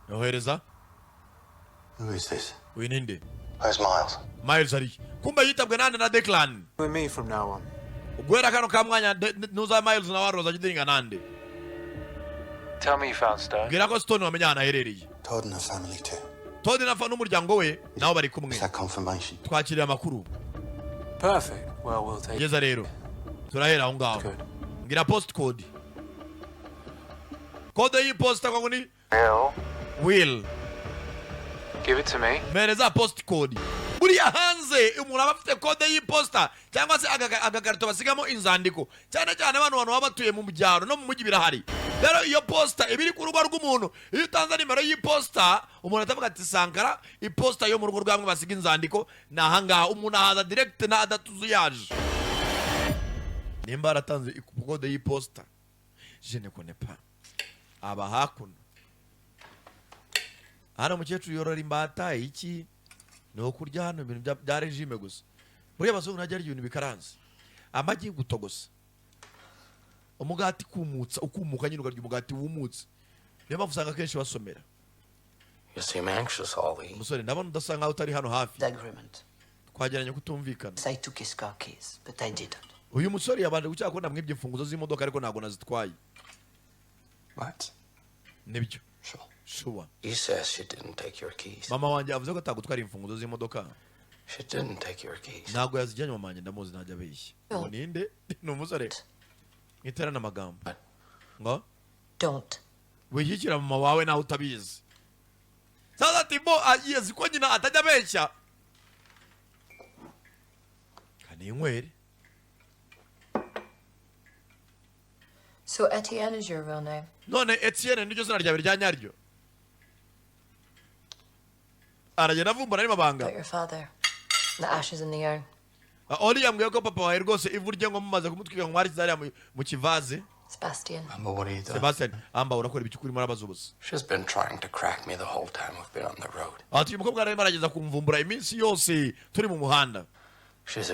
Yohereza. Who is this? Uyu ninde? Where's Miles? Miles ari kumbe yitabwe nande? Na Declan. With me from now on. Guhera kano ka mwanya nuza Miles na waroza agiringa nande. Tell me you found Stone. Bwira ko Stone wamenya ahantu aherereye. Todd and her family too. Todd na n'umuryango we nabo bari kumwe. Is that confirmation? Twakiriye amakuru. Perfect. Well, we'll take Ngeza rero turahera aho ngaho. Good. Ngira post code, kode y'iposita ngo ni Will. Will. Give it to me. Mpereza post code. Buriya hanze umuntu aba afite kode y'iposita cyangwa se agakarito basigamo inzandiko, cyane cyane bano bantu baba batuye mu byaro, no mu mujyi birahari. Rero iyo posita iba iri ku rugo rw'umuntu. Iyo utanze nimero y'iposita, umuntu atavuga ati: "Sankara, iposita yo mu rugo rwamwe basiga inzandiko ni ahangaha." Umuntu ahaza direct na adatuzuyaje. Nimba yaratanze kode y'iposita, je ne connais pas. Aba hakuno hano, umukecuru yorora imbata. Iki ni ukurya hano ibintu bya régime gusa. Buriya abazungu ntajya arya ibintu bikaranze, amagi gutogosa, umugati kumutsa, ukumuka nyine, ukarya umugati wumutse. Niyo mpamvu usanga akenshi basomera. You seem anxious, Ollie. Umusore, ndabona udasa nkaho utari hano hafi. Agreement. Twageranye kutumvikana. I took his car keys, but I didn't. Uyu musore yabanje gucyaka ko namwibye imfunguzo z'imodoka, ariko ntabwo nazitwaye. Right. Nibyo. Sure. Sure. He says she didn't take your keys. Mama wanjye avuze ko atagutwara imfunguzo z'imodoka. She didn't take your keys. Ntabwo yazijyanye. Mama wanjye ndamuzi, ntajya abeshya. Ngo ninde? Ni umusore mwiterana amagambo ngo Don't. wishyikira mama wawe nawe utabizi. Sasa Timo azi ko nyina atajya abeshya. Kaninywere. So Etienne is your real name? None Etienne niryo zina ryawe rya nyaryo? Aragenda avumbura n'amabanga. About your father. The ashes in the urn. Ah, Oli yambwiye ko papa wawe rwose ivu rye ngo mumaze kumutwika ngo mwari hariya mu kivaze. Sebastian. Amber, what are you doing? Sebastian, amba urakora ibiki urimo urabaza ubusa? She's been trying to crack me the whole time we've been on the road. Ati uyu mukobwa arimo arageza kumvumbura iminsi yose turi mu muhanda. She's